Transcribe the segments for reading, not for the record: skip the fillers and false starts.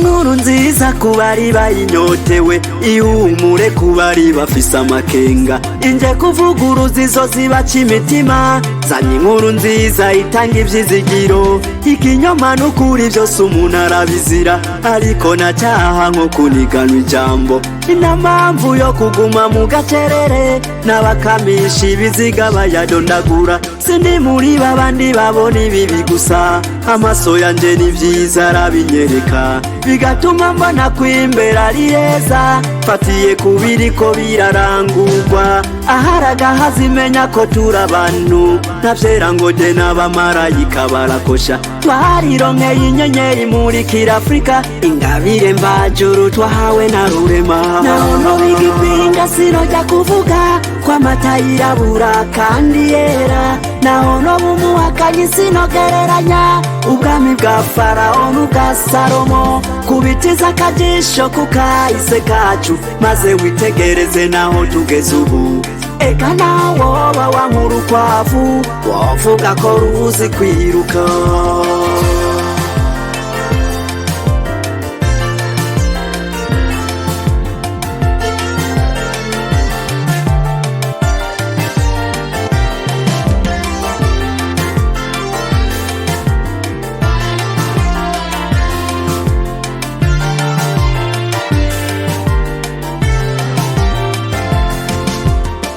Inkuru nziza ku bari bayinyotewe, ihumure ku bari bafise amakenga. Inje kuvuguruza izo zibaca imitima, zanye inkuru nziza itanga ivyizigiro. Ikinyoma n'ukuri vyose umuntu arabizira, ariko na cyaha nko kuniganwa ijambo. Ina mpamvu yo kuguma mu gacerere, n'abakamisha ibiziga bayadondagura. Sindi muri babandi babona ibibi gusa, amaso yanje ni vyiza arabinyereka, bigatuma mbona kwimbera ari heza. Fatiye ku biriko birarangurwa, aharagahazi menya ko turi abantu, ntavyera ngo de n'abamarayika barakosha. Twarironkeye inyenyeri imurikira Afurika, ingabire mvajuru twahawe na Rurema. Naho nobiga ipinga sinojya kuvuga ko amata yirabura kandi yera, naho noba umuhakanyi sinogereranya ubwami bwa Farawo n'ubwa Salomo. Kubitiza akajisho ku kahise kacu, maze witegereze naho tugeze ubu. Eka naho woba wanka urukwavu, wovuga ko ruzi kwiruka.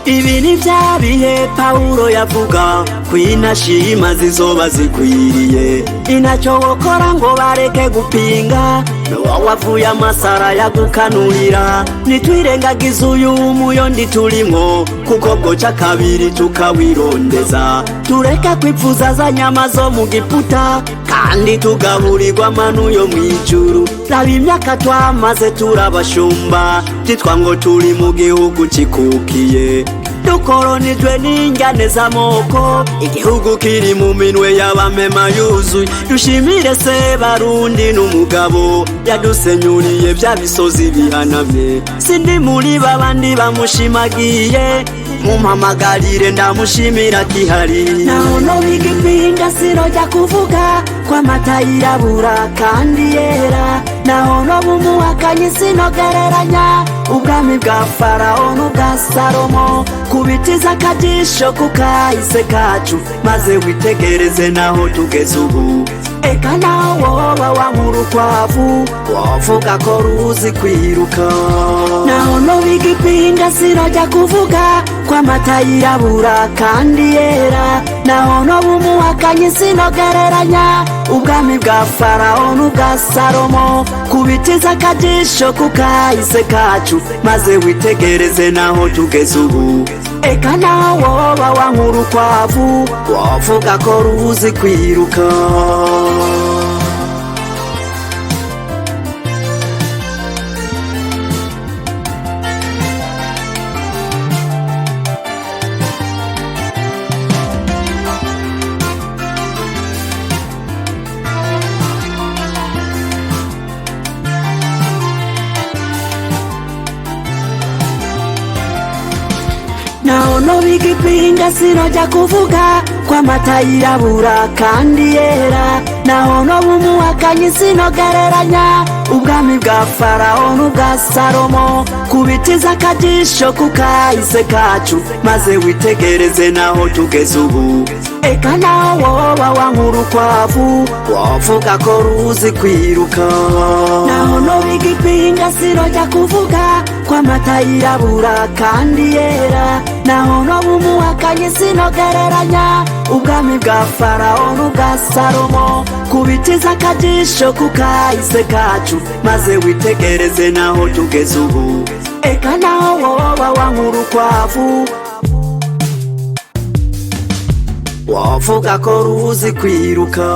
Ibi ni bya bihe Pawulo yavuga ko inashima zizoba zikwiriye. Inacyo wokora ngo bareke gupinga, nowa wavuye amasara yagukanurira. Nitwirengagiza uyu muyondi turimwo, kuko bwoca kabiri tukawirondeza. Tureke kwipfuza za nyama zo mu giputa, kandi tugaburirwa amanu yo mw'ijuru. Raba imyaka twamaze turabashumba, vyitwa ngo turi mu gihugu cikukiye. Dukoronijwe n'injyane z'amoko, igihugu kiri mu minwe y'abamema yuzuye. Dushimire se Barundi n'umugabo yadusenyuriye vya bisozi bihanamye. Sindi muri babandi bamushimagiye, mumpamagarire ndamushimira kihari. Naho nobiga ipinga sinojya kuvuga ko amata yirabura kandi yera, naho noba umuhakanyi sinogereranya ubwami bwa Farawo n'ubwa Salomo. Kubitiza akajisho ku kahise kacu, maze witegereze naho tugeze ubu. Eka naho woba wanka urukwavu, wovuga ko ruzi kwiruka. Naho nobiga ipinga sinojya kuvuga ko amata yirabura kandi yera, naho noba umuhakanyi sinogereranya ubwami bwa Farawo n'ubwa Salomo. Kubitiza akajisho ku kahise kacu, maze witegereze naho tugeze ubu. Eka naho woba wanka urukwavu, wovuga ko ruzi kwiruka. Naho nobiga ipinga sinojya kuvuga ko amata yirabura kandi yera, naho noba umuhakanyi sinogereranya ubwami bwa Farawo n'ubwa Salomo. Kubitiza akajisho ku kahise kacu, maze witegereze naho tugeze ubu. Eka naho woba wanka urukwavu, wovuga ko ruzi kwiruka. Naho nobiga ipinga sinojya kuvuga ko amata yirabura kandi yera, naho noba umuhakanyi sinogereranya ubwami bwa Farawo n'ubwa Salomo. Kubitiza akajisho ku kahise kacu, maze witegereze naho tugeze ubu. Eka naho woba wanka urukwavu, wovuga ko ruzi kwiruka.